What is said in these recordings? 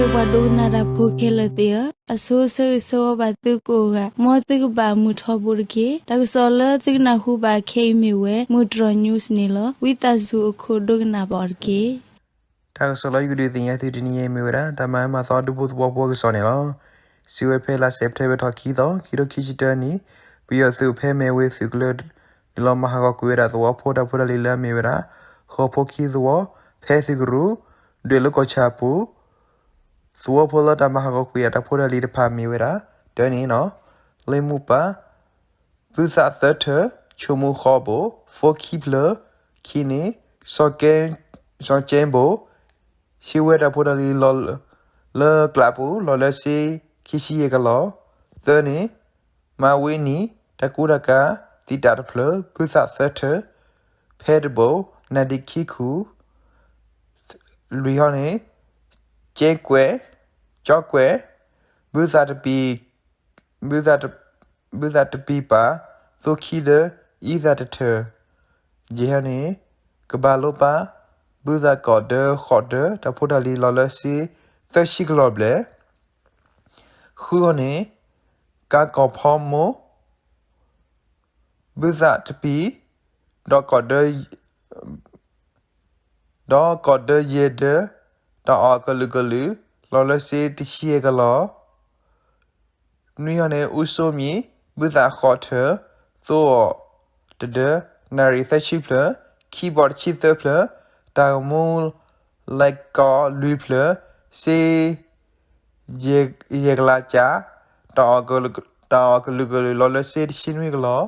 ပှၤဒိကနၣ်တၢ်ဖိခဲလၢာ်သ့ၣ်ဧၢ, အဆိဆၢဂ့ၤဆၢဝါဘၣ်သုကိးဂၤ, မ်သုကဘၣ်မုာ်ထီဘိတက့ၢ်. တၢ်ကစီၣ်လၢသုကနၢ်ဟူဘၣ်ခဲအံၤမ့ၢ်ဝဲ မုၢ်တြီၢ် news န့ၣ်လီၤ. ဝံသးစူၤအခိၣ်ဒိကနၣ်ဘၣ်အီၤတက့ၢ်. တၢ်ကစီၣ်လၢယကဒုးသ့ၣ်ညါသုတနံၤအံၤမ့ၢ်ဝဲဒၣ် တၢ်မၤအၢမၤသီဒူဖိသဝီဖိအကစီၣ်န့ၣ်လီၤ. စံးဝဲဖဲလါစဲးပထ့ဘၢၣ်ထီၣ်ခံသီ ခံထိခံဆံတၢနံၣ်, ပယီၤသုးဖဲမဲၢ်ဝ့ၤသုးကလၢၤ နုာ်လီၤမၤဟးဂီၤကွံာ်ဝဲဒၣ်သဝီဖိတၢ်ဖိတၢ်လံၤလၢအမ့ၢ်ဝဲဒၣ် ဃီၤဖိခံသဝီ, ဖဲသုးကရူၢ်, ဒွဲၣ်လိၤကီၢ်ဆၣ်အပူၤ, သဝီဖိလၢတၢ်မၤဟးဂီၤကွံာ်အတၢ်ဖိတၢ်လံၤတဖၣ်မ့ၢ်ဝဲဒၣ် တၢန့ၣ်, လ့မူပၢ် ဘုသၣ်သၢထၢၣ်, ဆိမိၣ်ဃီဘိၣ်, ဖိခံဖျၢၣ်, ခံန့ၣ် စီၤကဲဘိၣ်, ဟံးဝဲတၢ်ဖိတၢ်လံၤလၢကျးပူၤ လီၤလၢစ့ခံဆံယဲၢ်ကလီၢ်, သၢန့ၣ် မၤဝ့နံၤ တၢ်ကူတၢ်ကၤ သံတၢ်တဖျၢၣ် ဘုသၣ်သၢထၢၣ်, ဖဲတဘိၣ် နၣ်ဒံးခံခူၣ်, လွံၢ်ဟီန့ၣ် ကဲကွဲၢ်, ကၠီကွဲၢ်, ဘုသၣ်တပံၤ ဘုသၣ်တပံၤပၢ် သိခံဒၢ အံသၣ်တထၢၣ်, ယဲၢ်ဟီန့ၣ် ကဘၣ်လိပၢ် ဘုသၣ်ကီၢ်ဒၢဃိးဒၢ တၢ်ဖိတၢ်လံၤလီၤလၢစ့သၢဆံကလီၢ်ဘျဲၣ်, ဃုဟီန့ၣ် ကၤကီၢ်ဖီမိၢ် ဘုသၣ်တပံၤ ဒီးကီၢ်ဒၢ ဒီးကီၢ်ဒၢယဲၢ်ဒၢ တၢ်အီၣ်ကလုာ်ကလုာ် လီၤလၢစ့တဆံယဲၢ်ကလီၢ်, နွံဟီန့ၣ် အူစိမံၤ ဘုသၣ်ဃိးထၢၣ် သိအီၣ်တဒၢ နၣ်ရံၣ်သၢဆံဖျၢၣ် ခံဘီၣ်တဆံသၢဖျၢၣ် တၢ်ဂမူလဲၤကီၢ်လွံၢ်ဖျၢၣ် စ့ ယဲၢ်ကလးကၠး တၢ်အီၣ်ကလုာ်ကလုာ် လီၤလၢစ့တဆံနွံကလီၢ်,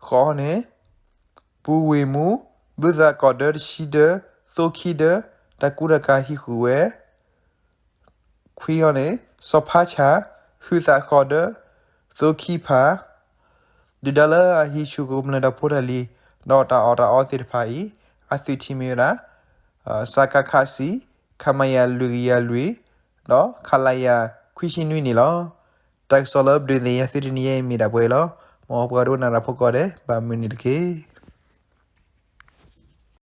ဃိးဟီန့ၣ် ပူၤဝ့ၢ်မူ ဘုသၣ်ကီၢ်ဒၢတဆံဒၢ သိခံဒၢ တၢ်ကူတၢ်ကၤဟံးဃုာ်ဝဲ, ခွံဟီန့ၣ် စီၤဖါဆၣ် ဟုသၣ်ဃိးဒၢ သိခံဖၣ်, ဒုၣ်ဒါလၢအဟံးဆူၣ်ကမျၢၢ်တၢ်ဖိတၢ်လံၤ ဒီးတၢ်အီၣ်တၢ်အီသ့ၣ်တဖၣ်အံၤ အသုးထံးမ့ၢ်ဝဲဒၣ် စကခ ဆံ ခမရ လွံၢ်ကယၤလွံၢ် ဒီး ခလရ ခွံဆံနွံန့ၣ်လီၤ. တၢ်ကစီၣ်လၢပဒုးသ့ၣ်ညါသုတနံၤအံၤမ့ၢ်ဒၣ်ပှဲၤလီၤ. မ်ပှၤဒိကနၣ်တၢ်ဖိကိးဂၤဒဲး ဘၣ်မုာ်န့ၣ်တက့ၢ်.